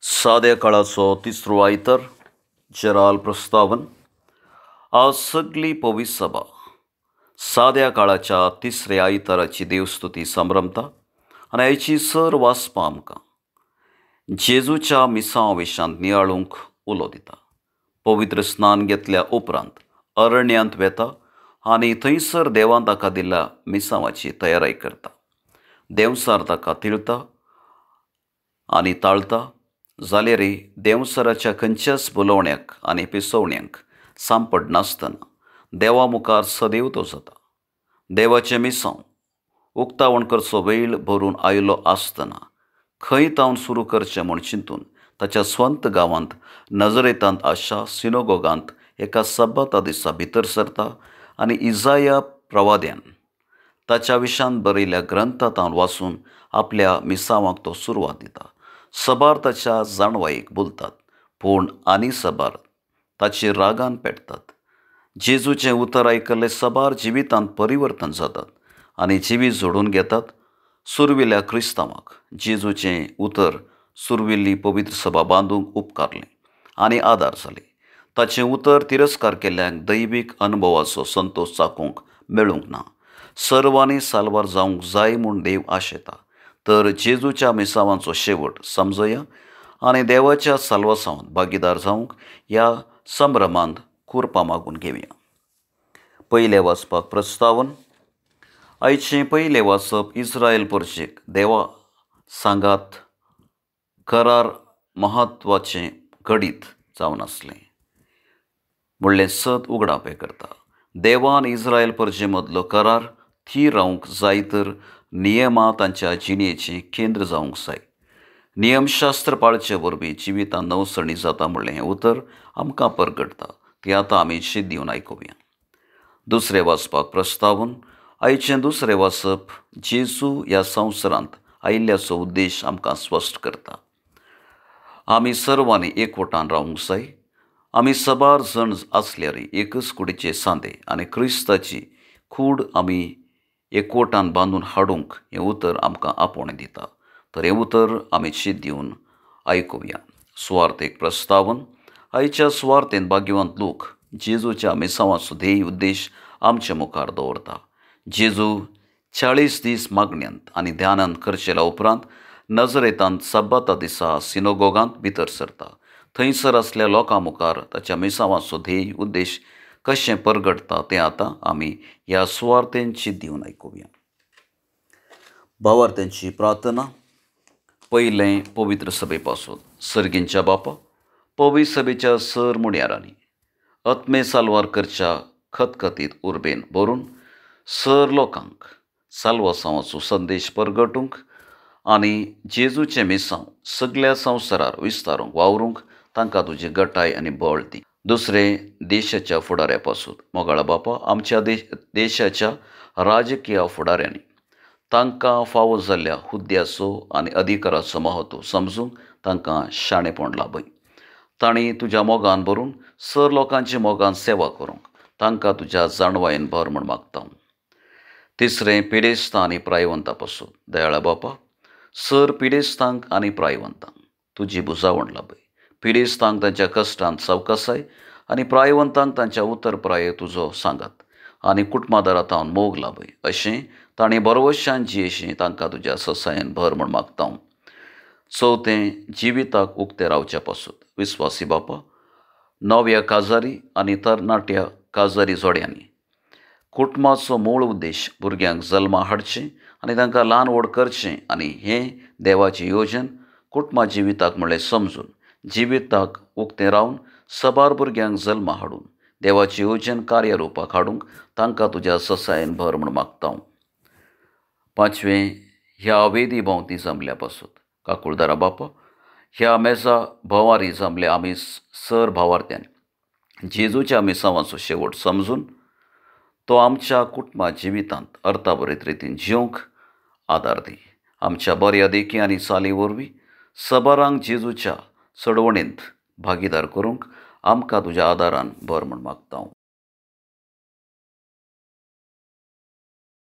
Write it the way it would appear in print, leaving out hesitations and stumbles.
साद्या काळाचो तिसरो आयतार जेराल प्रस्तावन. आज सगली पवित्र सभा साद्या काळाच्या तिसऱ्या आयताराची देवस्तुती संभ्रमता आनी आयची सर वाचपां आमकां जेजूच्या मिसांव विशांत नियाळूंक उलो दिता. पवित्र स्नान घेतल्या उपरांत अरण्यांत वेता आनी थंयसर देवान ताका दिल्ल्या मिसांवाची तयाराय करता. देंवचार ताका तिळता आनी ताळता जाल्यार देंवचाराच्या खंयच्याच बोलोवण्याक आनी पिसोवण्यांक सांपडनासतना देवा मुखार सदैव तो जाता. देवाचें मिसांव उक्तावण करचो वेळ भरून आयलो आसतना खंय तावन सुरू करचें म्हूण चिंतून ताच्या स्वंत गांवांत नजरेतांत आशा सिनोगोगांत एका सब्बाता दिसा भितर सरता आनी इजाया प्रवाद्यान ताच्या विशांत बरयल्ल्या ग्रंथांत वाचून आपल्या मिसांवाक तो सुरवात दिता. सबार ताच्या जाणवायेक बोलतात, पूण आनी सबार ताचे रागान पेटतात. जेजूचें उतर आयकल्ले सबार जिवितांत परिवर्तन जातात आनी जिवीत जोडून घेतात. सुरविल्ल्या क्रिस्तांवाक जेजूचें उतर सुरविल्ली पवित्र सभा बांदूंक उपकारलें आनी आदार जाले. ताचें उतर तिरस्कार केल्ल्यांक दैवीक अनुभवाचो संतोश चाकूंक मेळूंक ना. सर्वांनी साल्वार जावंक जाय म्हूण देव आशेता. तर जेजूच्या मिसांवांचो शेवट समजया आनी देवाच्या साल्वासांवांत भागीदार जावंक ह्या संभ्रमांत कुरपां मागून घेवया. पयलें वाचपाक प्रस्तावन. आयचें पयलें वाचप इस्रायल परशेक देवा सांगात करार म्हत्वाचें घडीत जावन आसलें म्हणलें सत उगडापें करता. देवान इस्रायल परजे मदलो करार थीर रावंक जाय तर नियमां तांच्या जिणेचें केंद्र जावंक जाय. नियमशास्त्र पाळचे वरवीं जिवितांत नवसणी जाता म्हणलें हें उतर आमकां परगटता. ती आतां आमी शीत दिवन आयकुया. दुसरें वाचपाक प्रस्तावन. आयचें दुसरें वाचप जेजू ह्या संवसारांत आयिल्ल्याचो उद्देश आमकां स्पश्ट करता. आमी सर्वांनी एकवटान रावंक जाय. आमी सबार जण आसल्यार एकच कुडीचे सांदे आनी क्रिस्ताची कूड आमी एकवटान बांदून हाडूंक हें उतर आमकां आपोवणें दिता. तर हें उतर आमी शीत दिवन आयकुया. सुवार्थेक प्रस्तावन. आयच्या सुवार्थेन भाग्यवंत लोक जेजूच्या मिसांवाचो ध्येय उद्देश आमचे मुखार दवरता. जेजू 40 दीस मागण्यांत आनी ध्यानांत करचेल्या उपरांत नजरेतांत सब्बाता दिसा सिनोगोगांत भितर सरता. थंयसर आसल्या लोकां मुखार ताच्या मिसांवाचो ध्येय उद्देश कशें परगटता तें आतां आमी ह्या सुवार्थेंची दिवन आयकुया. भावार्थ्यांची प्रार्थना. पयलें पवित्र सभे पासून. सर्गींच्या बापा, पवित्र सभेच्या सर मुणयारांनी आत्मे साल्वार करच्या खतखतीत उर्बेन भरून सर लोकांक साल्वासांवाचो संदेश परगटूंक आनी जेजूचें मिसांव सगल्या संवसारार विस्तारूंक वावरूंक तांकां तुजी गटाय आनी बळ दी. दुसरें देशाच्या फुडाऱ्या पासून. मोगाळा बापा, आमच्या देशाच्या राजकीय फुडाऱ्यांनी तांकां फावो जाल्ल्या हुद्द्याचो आनी अधिकाराचो म्हत्व समजूंक तांकां शाणेपण लाभय. तांणी तुज्या मोगान भरून सर लोकांची मोगान सेवा करूंक तांकां तुज्या जाणवायेन भर म्हूण मागता. तिसरें पिडेस्तां आनी प्रायवंतां पासून. दयाळा बापा, सर पिडेस्तांक आनी प्रायवंतांक तुजी बुजावण लाभय. पिडेस्तांक तांच्या कश्टांत सवकासाय आनी प्रायवंतांक तांच्या उतर प्राय तुजो सांगात आनी कुटुंबादारांत मोग लाभय. अशें तांणी बरवशान जियेशी तांकां तुज्या ससायेन भर म्हूण मागता. चवथें जिविताक उक्तें रावच्या पासून. विस्वासी बापा, नव्या काजारी आनी तरणाट्या काजारी जोड्यांनी कुटुंबाचो मूळ उद्देश भुरग्यांक जल्मा हाडचें आनी तांकां ल्हान व्हड करचें आनी हें देवाचें योजन कुटुंबा जिविताक म्हणलें समजून जिविताक उक्तें रावन सबार भुरग्यांक जल्मा हाडून देवाचें योजन कार्यरुपाक हाडूंक तांकां तुज्या ससायेन भर म्हूण मागता. पांचवें ह्या वेदी भोंवती जमल्या पासून. काकुळदारा बापा, ह्या मेजा भोंवारी जमल्या आमी सर भावार्थ्यान जेजूच्या मिसांवाचो शेवट समजून तो आमच्या कुटुंबा जिवितांत अर्थाभरीत रितीन जिवंक आदार दी. आमच्या बऱ्या देखी आनी चाली वरवीं सबारांक जेजूच्या चडवणेंत भागीदार करूंक आमकां तुज्या आदारान भर म्हूण मागता.